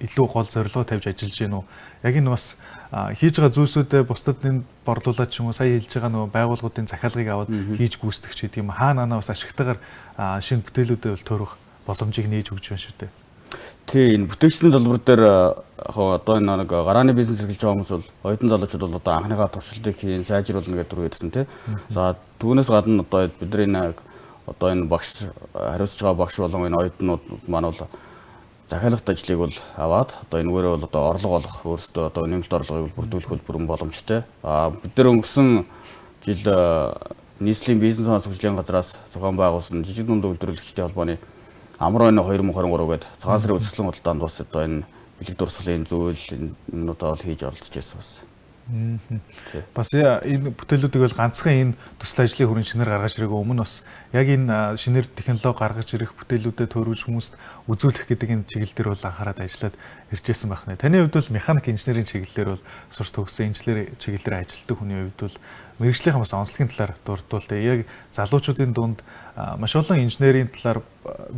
илүү гол зорилгоо тавьж ажиллаж гин үү? Яг энэ бас хийж байгаа зүйлсүүдээ бусдад нь борлуулад ч юм уу сая хэлж байгаа нөгөө байгууллагуудын захиалгыг аваад хийж гүйцэтгэх ч гэдэг юм, хаа наанаа бас ашигтайгаар шинэ бүтээлүүдэд бол төрөх боломжийг нээж өгч байна шүү дээ. Тий, энэ бүтээгчдийн төлбөр дээр яг одоо энэ нэг гарааны бизнес эрхэлж байгаа хүмүүс бол оюутан залуучууд бол одоо анхныхаа туршилтыг хийн, сайжруулна гэдэг рүү ирсэн тий. За түүнээс гадна одоо бидний нэг одоо энэ багш хариуцж байгаа багш болон энэ оюутнууд маань бол захиалгат ажлыг бол аваад одоо энүүгээрээ бол одоо орлого олох, өөрсдөө одоо нэмэлт орлогыг бүрдүүлэх бол бүрэн боломжтой. А бид нар өнгөрсөн жил нийслэлийн бизнес онцлогчдын газраас зохион байгуулсан жижиг дунд үйлдвэрлэгчдийн холбооны Амар ойны 2023 гээд цагаан сарын үзэсгэлэн худалдаанд бас одоо энэ бэлэг дурсгалын зүйл юмнуудаа бол хийж оролцож байсан бас. Бас энэ бүтээлүүдийг бол ганцхан энэ төсөл ажлын хүрэн шинээр гаргаж ирээгүй, өмнө бас яг энэ шинээр технологи гаргаж ирэх бүтээлүүдэд төрүүлж хүмүүст үзүүлэх гэдэг энэ чиглэл дээр бол анхаарал ажиллаад ирж байсан байх нэ. Таны хувьд бол механик инженерийн чиглэлээр бол сурч төгссөн, инженер чиглэлээр ажилладаг хүний хувьд бол мэргэжлийнхаа бас онцлогийн талаар дурдвал тэ яг залуучуудын дунд маш олон инженерийн талаар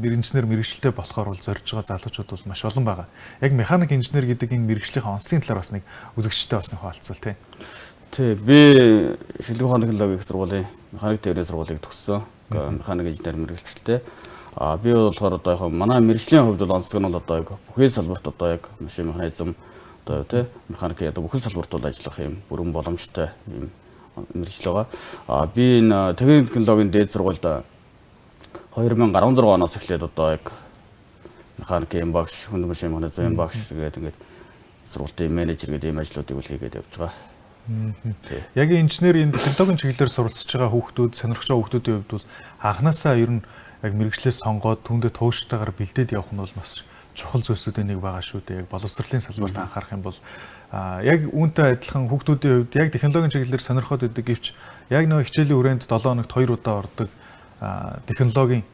инженер мэргэжилтэй болохоор бол зорж байгаа залуучууд бол маш олон байгаа. Яг механик инженер гэдэг энэ мэргэжлийнхаа онцлогийн талаар бас нэг үзэгчтэй бас нэг хуваалцвал тий. Тий, би шилдэг ухааны технологийн их сургуулийн механик тээврийн сургуулийг төгссөн. Механик инженер мэргэжилтэй. А би болохоор одоо яг манай мэргэжлийн хувьд бол онцлог нь бол одоо яг бүхэл салбарт одоо яг машин механизм одоо тий механикийн одоо бүхэл салбарт бол ажиллах юм бүрэн боломжтой юм мэргэжил байгаа. А би энэ техник технологийн дээд сургуульд 2016 оноос эхлээд одоо яг механикийн багш, хүнд машин механизмын багш гэдэг ингээд сургуулийн менежер гэдэг ийм ажлуудыг үл хийгээд явж байгаа. Яг инженер энэ технологийн чиглэлээр суралцж байгаа хүүхдүүд, сонирхож байгаа хүүхдүүдийн хувьд бол анханасаа ер нь яг мэргэжлээ сонгоод түүндээ тууштайгаар бэлдээд явах нь бол бас чухал зүйлсүүдийн нэг байгаа шүү дээ. Яг боловсролын салбарт анхаарах юм бол яг үүнтэй адилхан хүүхдүүдийн хувьд яг технологийн чиглэлээр сонирхоод байдаг гэвч яг нөгөө хичээлийн хүрээнд 7 хоногт 2 удаа ордог технологийн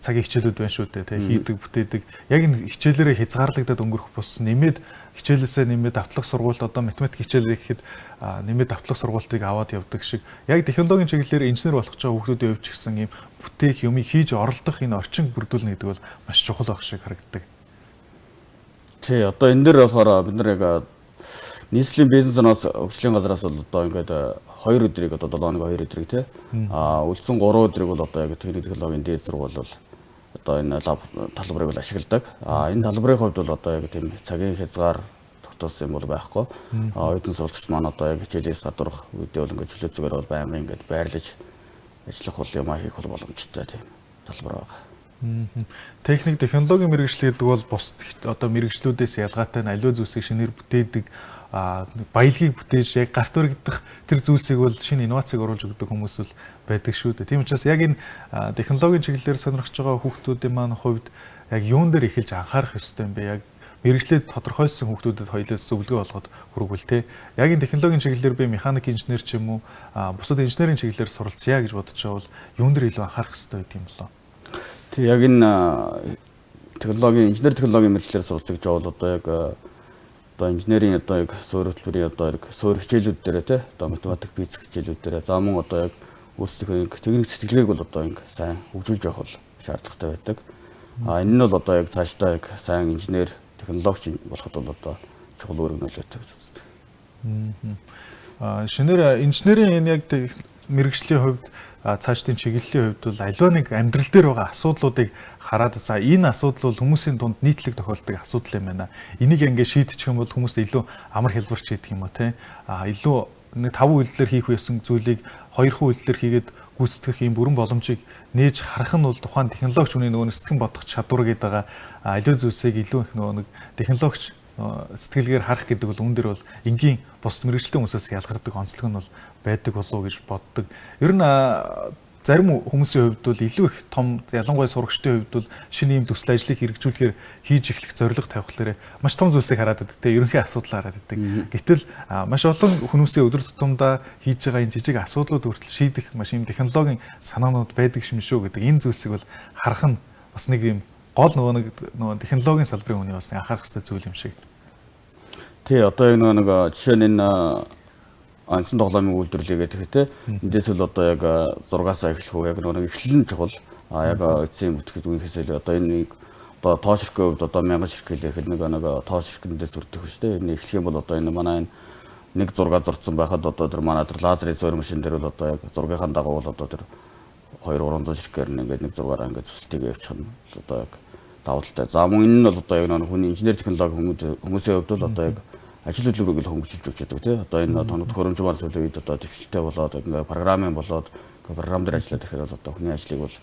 цагийн хичээлүүд байна шүү дээ. Тэ хийдэг, бүтээдэг. Яг энэ хичээлээрээ хязгаарлагдаад өнгөрөх бус нэмээд хичээлээсээ нэмээд давтлах сургуульд одоо математик хичээл гэхэд нэмээд давтлах сургуультыг аваад явдаг шиг яг технологийн чиглэлээр инженер болох гэж байгаа хүүхдүүдийн хувьд ч гэсэн ийм бүтээх юмыг хийж оролдох энэ орчин бүрдүүлнэ гэдэг бол маш чухал байх шиг харагддаг. Тий, одоо энэ дээр болохоор бид нар яг нийслэлийн бизнес оноос хөгжлийн газраас бол одоо ингээд 2 өдрийг одоо 7 хоног 2 өдрийг тий үлдсэн 3 өдрийг бол одоо яг техник технологийн дээд сургууль бол одоо энэ талбарыг бол ашигладаг. А энэ талбарын хувьд бол одоо яг тийм цагийн хязгаар тогтоосон юм бол байхгүй. Оюутан суралцагч маань одоо яг хичээлээс гадуурх үедээ бол ингээд чөлөө зүгээр бол байнгын ингээд байрлаж ажиллах бол юм хийх бол боломжтой тийм талбар байгаа. Техник технологийн мэргэжил гэдэг бол бусд одоо мэргэжлүүдээс ялгаатай нь аливаа зүйлсийг шинээр бүтээдэг, баялагийг бүтээж яг гарт өргөдөх тэр зүйлсийг бол шинэ инновацийг оруулж өгдөг хүмүүс бол байдаг шүү дээ. Тийм учраас яг энэ технологийн чиглэлээр сонирхож байгаа хүүхдүүдийн маань хувьд яг юун дээр эхэлж анхаарах ёстой юм бэ? Яг мэргэжлээ тодорхойлсон хүүхдүүдэд хоёулаас зөвлөгөө олгоод хүргвэл те. Яг энэ технологийн чиглэлээр би механик инженер ч юм уу бусад инженерийн чиглэлээр суралцъя гэж бодож байгаа бол юун дээр илүү анхаарах ёстой гэдэг юм болоо? Тий, яг энэ технологийн инженер технологийн мэргэжлээр суралцж байгаа бол одоо яг одоо инженерийн одоо яг суурь хөтөлбөрийн одоо яг суурь хичээлүүд дээр те одоо математик, физик хичээлүүд дээр за мөн одоо яг өөрсдийнхөө техник сэтгэлгээг бол одоо ингэ сайн хөгжүүлж явах бол шаардлагатай байдаг. А энэ нь бол одоо яг цаашдаа яг сайн инженер, технологич болоход бол одоо чухал үүрэг нөлөөтэй гэж үздэг. Шинээр инженерийн энэ яг мэргэжлийн хувьд цаашдын чиглэлийн хувьд бол аливаа нэг амьдрал дээр байгаа асуудлуудыг хараад за энэ асуудал бол хүмүүсийн дунд нийтлэг тохиолддог асуудал юм байна. Энийг ингээд шийдчих юм бол хүмүүс илүү амар хэлбэрч хийдэг юм уу те. Илүү нэг 5 үйлдэлээр хийх байсан зүйлийг 2 үйлдэлээр хийгээд гүйцэтгэх юм бүрэн боломжийг нээж харах нь бол тухайн технологич хүний нөгөө сэтгэн бодох чадвар гэдэг байгаа аливаа зүйлсийг илүү их нөгөө нэг технологич сэтгэлгээр харах гэдэг бол үүн дээр бол энгийн бус мэргэжлийн хүмүүсээс ялгардаг онцлог нь бол байдаг болов уу гэж боддог. Ер нь зарим хүмүүсийн хувьд бол илүү их том, ялангуяа сурагчдын хувьд бол шинэ ийм төсөл ажлыг хэрэгжүүлэхээр хийж эхлэх зорилго тавихлаарэ маш том зүйлсийг хараад байдаг, те ерөнхий асуудал хараад байдаг. Гэтэл маш олон хүмүүсийн өдөр тутамдаа хийж байгаа энэ жижиг асуудлууд хүртэл шийдэх маш ийм технологийн санаанууд байдаг юм шүү гэдэг энэ зүйлсийг бол харах нь бас нэг ийм гол нөгөө технологийн салбарын хүний бас анхаарах ёстой зүйл юм шиг. Тий, одоо энэ нэг жишээ нь энэ онцон тоглоомын үйлдвэрлэгээ гэх те эндээс л одоо яг зургаас эхлэх үү яг нэг эхлэл нь чухал. А яг эцсийн бүтгэх үеийнхээс илүү одоо энэ нэг Одоо тоо ширхгийн хувьд одоо 1000 ширхэг хэлэхэд нэг тоо ширхэндээс зүрдэх биш үү? Энэ эхлэх юм бол одоо энэ манай энэ нэг зураг зурцсан байхад одоо тэр манай тэр лазерын суурь машин дээр бол одоо яг зургийнхаа дагуу бол одоо тэр 2-300 ширхгээр нь ингээд нэг зургаараа ингээд зүсэлтийг явуучих нь одоо яг давуу талтай. За мөн энэ нь бол одоо яг нэг хүний инженер технологи хүмүүсийн хувьд бол одоо яг ажил хөдөлмөрийг л хөнгөжүүлж өгч байдаг тий. Одоо энэ тоног төхөөрөмж маань сүүлийн үед одоо дэвшилтэй болоод ингээд програмын болоод програм дээр ажиллаад ирэхээр бол одоо хүний ажлыг бол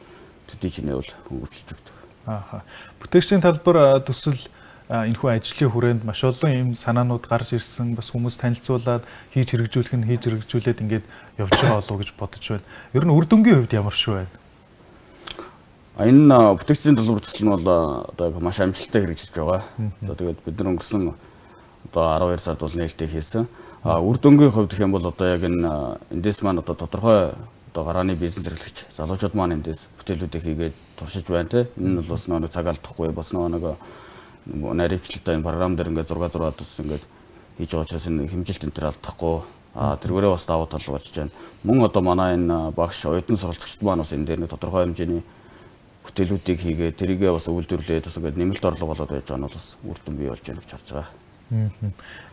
төдий чинээ бол хөнгөвчилж өгдөг. Ааха. Бүтээгчдийн талбар төсөл энэхүү ажлын хүрээнд маш олон юм санаанууд гарч ирсэн, бас хүмүүс танилцуулаад хийж хэрэгжүүлэх нь хийж хэрэгжүүлээд ингээд явж байгаа болов уу гэж бодож байна. Ер нь үр дүнгийн хувьд ямар шүү байна? Энэ бүтээгчдийн талбар төсөл нь бол одоо маш амжилттай хэрэгжиж байгаа. Одоо тэгээд бид нар өнгөрсөн одоо 12 сард бол нээлттэй хийсэн. Үр дүнгийн хувьд гэх юм бол одоо яг энэ эндээс маань одоо тодорхой одоо гарааны бизнес эрхлэгч залуучууд маань эндээс бүтээлүүдийг хийгээд туршиж байна те. Энэ нь бол бас нэг цаг алдахгүй, бас нэг наривчлалтай энэ програм дээр ингээд зураг зураад бас ингээд хийж байгаа учраас энэ хэмжилт энэ төр алдахгүй, тэргээрээ бас давуу тал болж байна. Мөн одоо манай энэ багш оюутан суралцагчид маань бас энэ дээр нэг тодорхой хэмжээний бүтээлүүдийг хийгээд тэрийгээ бас үйлдвэрлээд бас ингээд нэмэлт орлого болоод байж байгаа нь бол бас үр дүн бий болж байна гэж харж байгаа.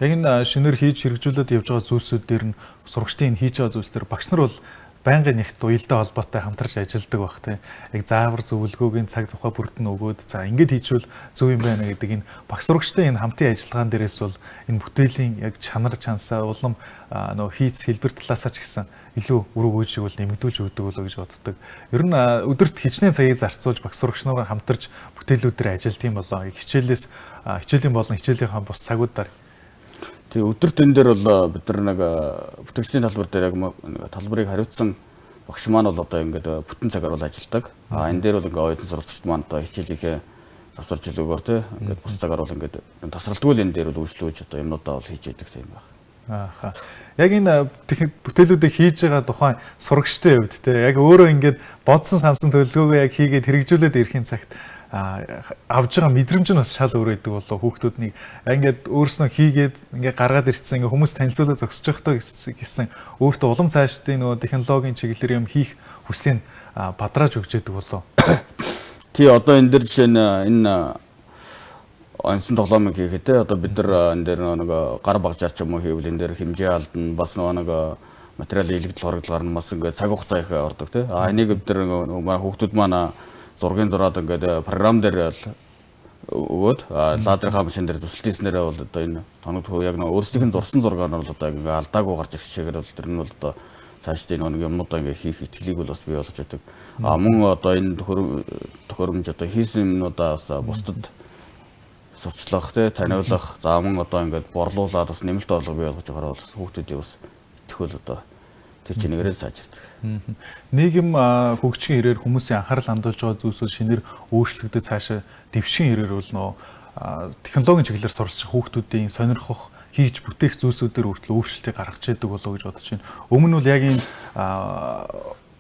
Яг энэ шинээр хийж хэрэгжүүлээд явж байгаа зүйлсүүд дээр нь сурагчдын хийж байгаа зүйлс дээр багш нар бол байнгын нэгт уялдаа холбоотой хамтарч ажилладаг байх тийм. Яг заавар зөвлөгөөгийн цаг тухай бүрдэн өгөөд за ингэж хийчихвэл зөв юм байна гэдэг энэ багш сурагчдын энэ хамтын ажиллагаан дээрээс бол энэ бүтээлийн яг чанар чансаа улам нөгөө хийц хэлбэр талаасаа ч гэсэн илүү үр өгөөжийг бол нэмэгдүүлж өгдөг болоо гэж боддог. Ер нь өдөрт хичнээн цагийг зарцуулж багш сурагч нараа хамтарч бүтээлүүд дээр ажилладаг юм болоо. Хичээлээс хичээлийн болон хичээлийнхаа бус цагуудаар. Тэгээ өдөрт энэ дээр бол бид нар нэг бүтээгчдийн талбар дээр яг талбарыг хариуцсан багш маань бол одоо ингээд бүтэн цагаар бол ажилладаг. А энэ дээр бол ингээд оюутан суралцагчид маань одоо хичээлийнхээ завсар жилүүгээр те ингээд бус цагаар бол ингээд тасралтгүй л энэ дээр бол үйлчлүүлж одоо юмнуудаа бол хийж яадаг тийм байх. Ааха. Яг энэ бүтээлүүдийг хийж байгаа тухайн сурагчдын хувьд те яг өөрөө ингээд бодсон сансан төлөвлөгөөгөө яг хийгээд хэрэгжүүлээд ирэхин цагт авж байгаа мэдрэмж нь бас шал өөр байдаг болоо. Хүүхдүүд нэг ингээд өөрснөө хийгээд ингээд гаргаад ирсэн ингээд хүмүүс танилцуулаад зогсож байхдаа гэсэн өөртөө улам цаашдын нөгөө технологийн чиглэлээр юм хийх хүслийг бадрааж өгч яадаг болоо. Тий, одоо энэ дэр жишээ нь энэ онсон тоглоомыг хийхэд те одоо бид нар энэ дээр нэг гар багжаар ч юм уу хийвэл энэ дээр хэмжээ алдна, бас нэг материал илэгдэл хорогдол гарна, бас ингээд цаг хугацаа их ордог те. А энийг бид нар манай хүүхдүүд маань зургийн зураад ингээд програм дээр өгөөд лазерын машин дээр зүсэлтийснээрээ бол одоо энэ тоног яг нэг өөрсдийнх нь зурсан зургаар нь бол одоо ингээд алдаагүй гарч ирэх чигээр бол тэр нь бол одоо цаашдын нэг юмнуудаа ингээд хийх итгэлийг бол бас бий болгож байдаг. А мөн одоо энэ төхөөрөмж одоо хийсэн юмнуудаа бас бусдад сурчлах те таниулах, за мөн одоо ингээд борлуулад бас нэмэлт орлого бий болгож байгаараа бол хүүхдүүдийн бас итгэл одоо тэр чинээрээ сайжирдаг. Нийгэм хөгжихийн хэрээр хүмүүсийн анхаарал хандуулж байгаа зүйлсүүд шинээр өөрчлөгдөж цаашаа дэвшин хэрээр бол нөө технологийн чиглэлээр суралцах хүүхдүүдийн сонирхох хийж бүтээх зүйлсүүдээр хүртэл өөрчлөлтийг гаргаж яадаг болоо гэж бодож байна. Өмнө нь бол яг энэ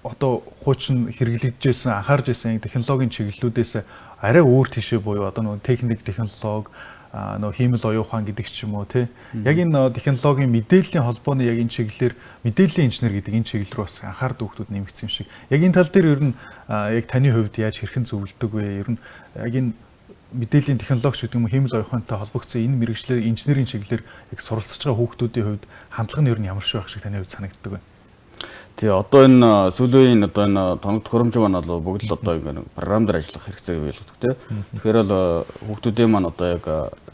одоо хуучин хэрэглэгдэжсэн анхаарч байсан технологийн чиглэлүүдээс арай өөр тийшээ буюу одоо нөгөө техник технологи нөгөө хиймэл оюун ухаан гэдэг ч юм уу тий. Яг энэ технологийн мэдээллийн холбооны яг энэ чиглэлээр мэдээллийн инженер гэдэг энэ чиглэл рүү бас анхаардаг хүмүүс нэмэгдсэн юм шиг. Яг энэ тал дээр ер нь яг таны хувьд яаж хэрхэн зөвлөдөг вэ? Ер нь яг энэ мэдээллийн технологи гэдэг юм уу хиймэл оюун ухаантай холбогдсон энэ мэргэжлээр инженерийн чиглэлээр яг суралцж байгаа хүүхдүүдийн хувьд хандлага нь ер нь ямар шиг байх шиг таны хувьд санагддаг вэ? Тий, одоо энэ сүүлийн үеийн одоо энэ тоног төхөөрөмж маань бол бүгд л одоо ингэ програм дээр ажиллах хэрэгцээг бий болгодог тий. Тэгэхээр л хүүхдүүдийн маань одоо яг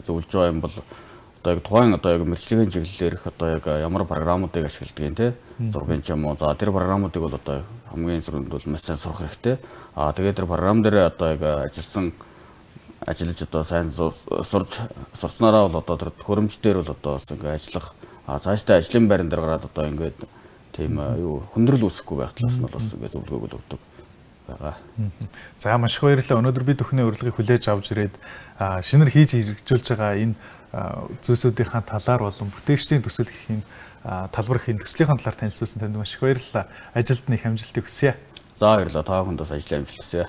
зөвлөж байгаа юм бол одоо яг тухайн одоо яг мэргэжлийн чиглэлээр их одоо яг ямар програмуудыг ашигладаг юм тий. Зургийн ч юм уу. За тэр програмуудыг бол одоо хамгийн түрүүнд бол маш сайн сурах хэрэгтэй. Аа тэгээд тэр програм дээр одоо яг ажилласан ажиллаж одоо сайн сурж сурснараа бол одоо тэр төхөөрөмж дээр бол одоо бас ингэ ажиллах, цаашдаа ажлын байран дээр гараад одоо ингээд тийм юу хүндрэл үүсэхгүй байх талаас нь бол бас ингэ зөвлөгөөг л өгдөг байгаа. За маш их баярлалаа. Өнөөдөр бид бүхний урилгыг хүлээж авч ирээд шинээр хийж хэрэгжүүлж байгаа энэ зүйлсүүдийнхаа талаар болон бүтээгчдийн төсөл гэх юм талбар гэх юм төслийнхаа талаар танилцуулсан танд маш их баярлалаа. Ажилд нь их амжилтыг хүсье. За баярлалаа. Та бүхэнд бас ажлын амжилт хүсье.